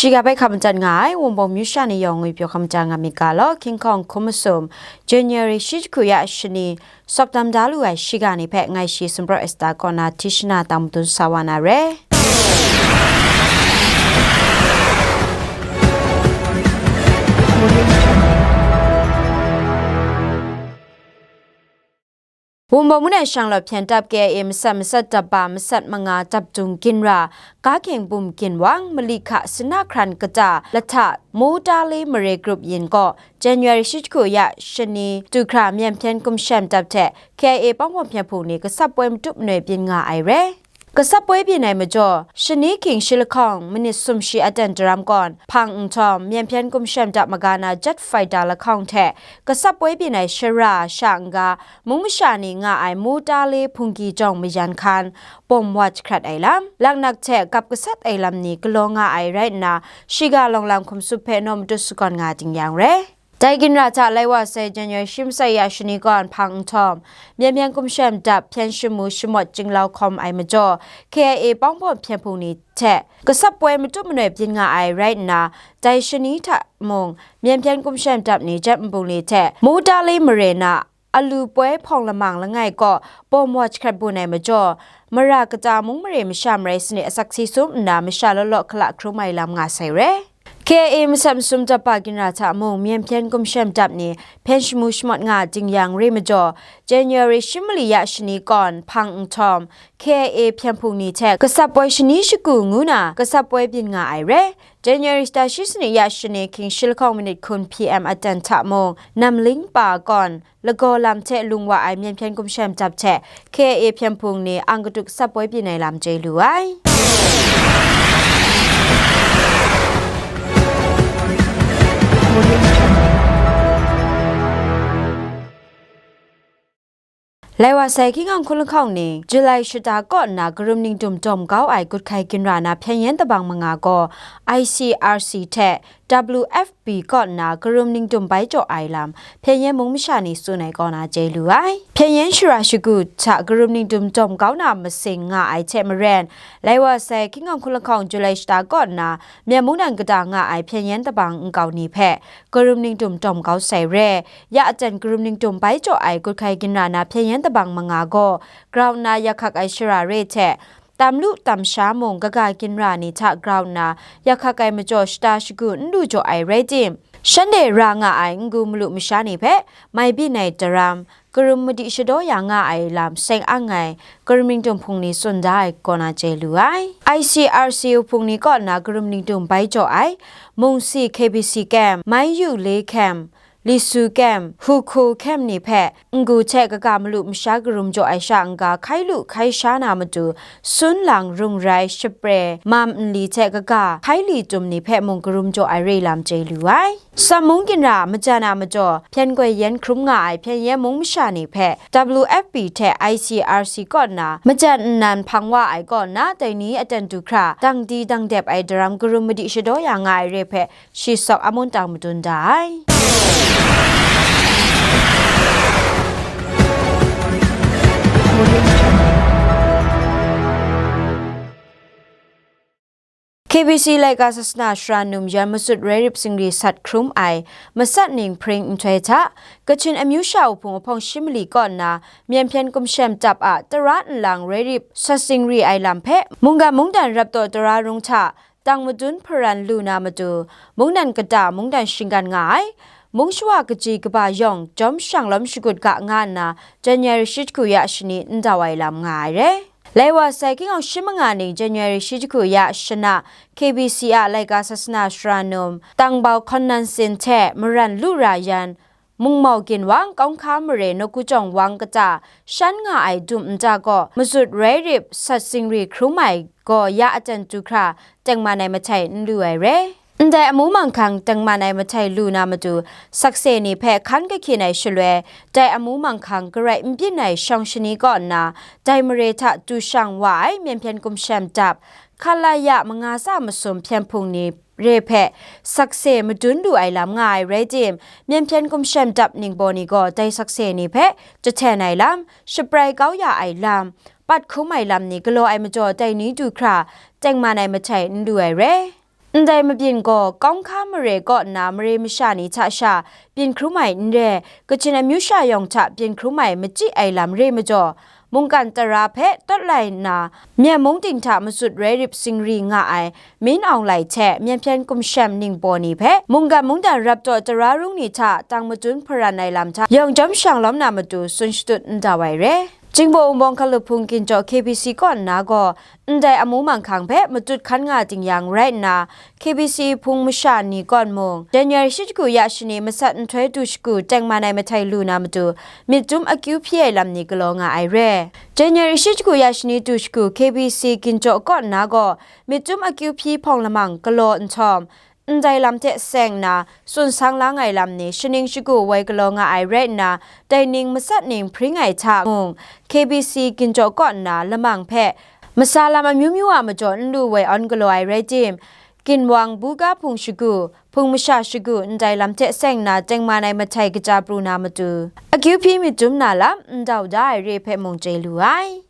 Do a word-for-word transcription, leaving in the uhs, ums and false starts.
Shiga bai hkam majan nga ai Wunpawng myu sha ni yawng ngwi pyaw hkam majan nga myit ga law, King Kong hkum masum, January shi jahku ya shani, sawk dam da lu ai shiga ni hpe ngai shi Sumpraw Esta kaw na Tishna tang madun sa wa na re. Wunpawng mung e shanglawt hpyen dap K I A masat masat dap ba masat manga dap dung ginra, Ga Hkyeng Bum Ginwang, Mali Hka Sina Hkran Kata, Lahta, Mu Ta Le Mare Group yin gaw, January shi jahku ya shani du hkra myen hpyen gumshem dap hte K I A pawng hpawng hpyen hpung ni kasap poi matup manoi byin nga ai re. Kasap poi byin ai majaw, shani hkying shi lahkawng manit sumshi aten daram kawn, hpang nhtawm, myen hpyen gumshem dap maga na jet fighter lahkawng hte kasap poi byin ai shara sha n-ga, mung masha ni nga ai Mu Ta Le hpunggi jawng mayan hkan, bawm wa jahkrat ai lam, laknak hte gap gasat ai lam ni galaw nga ai rai nna, shiga lawng lam hkum sup hpe naw matut sagawn nga ding yang re. Dai ginra hta lai wa sai January shi masai ya shani kawn hpang nhtawm, myen hpyen gumshem dap hpyen shamu shamawt jinglau hkawm ai majaw, K I A pawng hpawng hpyen hpung ni hte kasap poi matup manoi byin nga ai rai nna, dai shani hta mung, myen hpyen gumshem dap ni jet nbung li hte Mu Ta Le mare na alu poi hpawng lamang langai kaw bawm wa jahkrat bun ai majaw, mara kata mung mare masha marai sanit asak si sum nna masha law law hkala hkrum ai lam nga sai re. K I A masat masum dap ba ginra hta mung myen hpyen gumshem dap ni hpyen shamu shamawt nga ding yang re majaw, January shi mali ya shani kawn hpang nhtawm, K I A hpyen hpung ni hte kasap poi shani shagu ngu na kasap poi byin nga ai re. January shata shi sanit ya shani hkying shi lahkawng manit hkun P M aten hta mung, Namling pa kawn, lagaw lam hte lung wa ai myen hpyen gumshem dap hte K I A hpyen hpung ni ang katu kasap poi byin ai lam chye lu ai. Lai wa sai hkying hkun lahkawng ni, July shata kaw nna karum ningdum dawm kau ai gut hkai ginra na hpyen yen dabang manga gaw I C R C hte W F P kaw nna karum ningdum bai jaw ai lam, hpyen yen mung masha ni tsun ai kaw na chye lu ai. Hpyen yen shara shagu hta karum ningdum dawm kau na masing nga ai hte maren, lai wa sai hkying hkun lahkawng July shata kaw nna, Myen mungdan kata nga ai hpyen yen dabang nkau ni hpe karum ningdum dawm kau sai re. Ya aten karum ningdum bai jaw ai gut hkai ginra na hpyen yen dabang manga gaw grau nna yak hkak ai shara re hte, tam lu tam sha mung kaga ginra ni hta grau nna yak hkak ai majaw shata shagu n lu jaw ai rai tim, shanhte ra nga ai n-gu malu masha ni hpe mai byin ai daram, karum madi shadaw ya nga ai lam seng ang ai karum ningdum hpung ni tsun da ai kaw na chye lu ai. I C R C hpung ni kaw na karum ningdum bai jaw ai, Mungsi K B C camp, Mai Yu Le camp, Lisu camp, Huku camp ni hpe n-gu hte kaga malu masha karum jaw ai sha n-ga hkai lu hkai sha na matu, sun lang rung rai shapre, mam nli hte kaga hkai li tum ni hpe mung karum jaw ai re lam chye lu ai. Sam mung ginra majan a majaw, hpyen goi yen hkrum nga ai hpyen yen mung masha ni hpe W F P hte I C R C kaw nna majan nnan hpang wa ai kaw nna, dai ni aten du hkra dang di dang dep ai daram karum madi shadaw ya nga ai re hpe shi sawk a mun tang madun da ai. K B C laika sasana shara num yan masut rai rip singri sat hkrum ai masat ning hpring nhtoi hta, Kachin amyu sha wuhpung ahpawng shi mali kaw nna, myen hpyen gumshem dap a tara nlang rai rip sat singri ai lam hpe, mungga mungdan rap taw tara rung hta, tang madun hparan lu na matu, mungdan kata mungdan shinggan nga ai, mung shawa kaji kaba yawng jawm shanglawm shagut ga nga nna, January shi jahku ya shani n dau ai lam nga ai re. Lai wa sai, hkying hkun shi manga ning January shi jahku ya shana, K B C a laika sasana shara num, Tangbau Hkawn Nan Sin hte Maran Lu Ra Yan, Mungmau Ginwang, Kaunghka Mare Nawku Jawng Wang kata shan nga ai dum nta gaw, mazut rai rip sat singri hkrum ai gaw ya aten du hkra tengman ai mahtai n lu ai re. Ndai amu manghkang tengman ai mahtai lu na matu, sakse ni hpe hkan kahkyin ai shaloi, dai amu manghkang garai n byin ai shawng shani kaw nna, dai mare hta du shang wa ai myen hpyen gumshem dap, Hkalaya manga tsa masum hpyen hpung ni re hpe sakse madun lu ai lam nga ai rai tim, myen hpyen gumshem dap ningbaw ni gaw dai sakse ni hpe jahten ai lam, shaprai kau ya ai lam, pat hkum ai lam ni galaw ai majaw, dai ni du hkra tengman ai mahtai n lu ai re. Ndai mabyin gaw kawng hka mare kaw nna mare masha ni hta sha byin hkrum ai n re, Kachin amyu sha yawng hta byin hkrum ai machyi ai lam re majaw, mungkan tara hpe tawt lai nna, Myen mung ting hta masut rai rip singri nga ai Min Aung Hlaing hte Myen Hpyen Kumsham Ningbaw ni hpe mungkan mungdan rap taw tara rung ni hta tang matun hparan ai lam hta yawng jawm shang lawm na matu tsun shatut ndau ai re. Jinghpaw Wunpawng Hkalup Hpung Ginchawk K B C kaw nna gaw, ndai amu manghkang hpe matut hkan nga ting yang rai nna, K B C hpung masha ni kaw mung, January shi shagu ya shani masat nhtoi du shagu tengman ai mahtai lu na matu, myit dum akyu hpyi ai lam ni galaw nga ai re. January shi shagu ya shani du shagu K B C Ginchawk kaw nna gaw, myit dum akyu hpyi hpawng lamang galaw nhtawm, ndai lam hte seng nna, tsun sang lang ai lam ni shaning shagu woi galaw nga ai rai nna, dai ning matsat ning hpring ai hta mung, K B C Ginchawk kaw nna lamang hpe, masa lam amyu myu a majaw n lu woi awn galaw ai rai tim, ginwang buga hpung shagu, hpung masha shagu ndai lam hte seng nna tengman ai mahtai kaja pru na matu, akyu hpyi myit dum na lam ndau da ai re hpe mung chye lu ai.